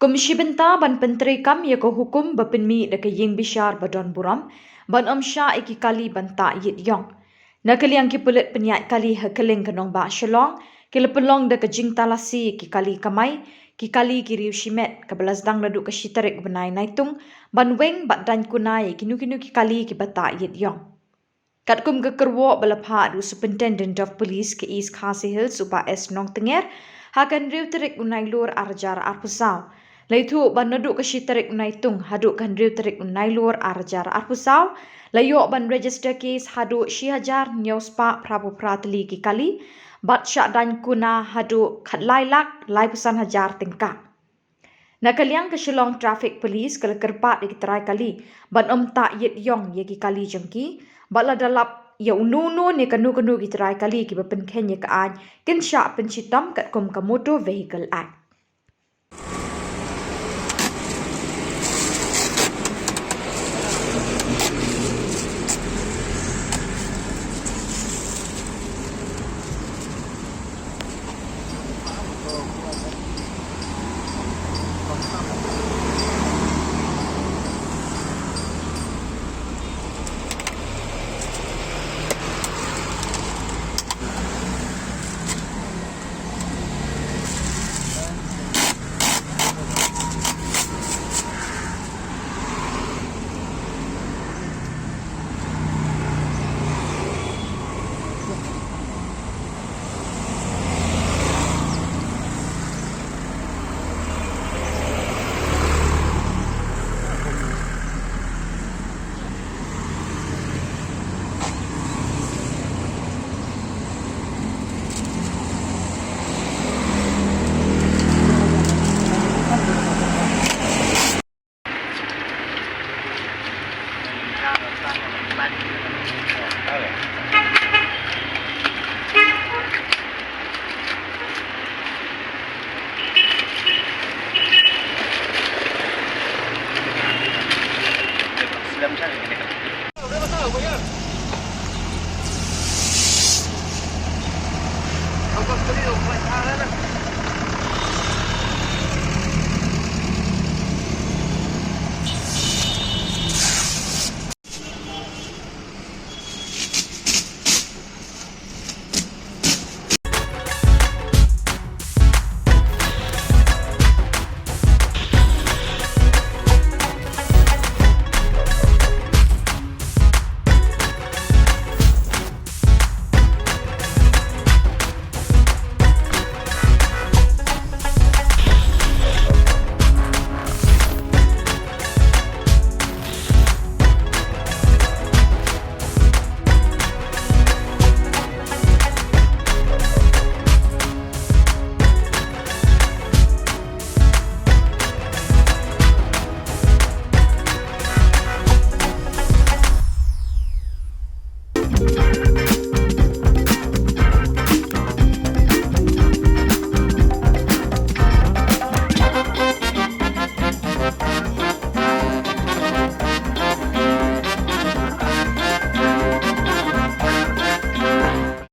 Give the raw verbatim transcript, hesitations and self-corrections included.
Kum shi bynta ban pyntreikam ia ka hukum ba pynmih da ka Iingbishar badonburom ban ym shah ia ki kali ban tah iit iong, na ka liang ki pulit pyniaid kali ha kylleng ka nongbah Shillong ki la pynlong da ka jingtalasi ia ki kali kamai, ki kali ki riew shimet, kaba la sdang naduh ka shi tarik u bnai Naitung, ban weng bad dain kuna ia kino kino ki kali kiba tah iit iong. Kat kum ka kyrwoh ba la phah da u Superintendent of Police ka East Khasi Hills, u Bah S Nongtnger, ha ka hynriew tarik u Nailur ar hajar arphew saw, la ithuh ba naduh ka shi tarik u Naitung haduh ka hynriew tarik u Nailur ar hajar arphew saw, la ioh ban register case haduh shi hajar hynniewspah phraphew phra tylli ki kali bad shah dain kuna haduh khatlai lak laiphew san hajar tyngka. Na ka liang ka Shillong Traffic Police ka la kyrpad ia ki trai kali ban ym tah iit iong ia ki kali jong ki bad lada lap ia uno uno ne kano kano ki trai kali kiba pynkheiñ ia ka ain, kin shah pynshitom kat kum ka Motor Vehicle Act.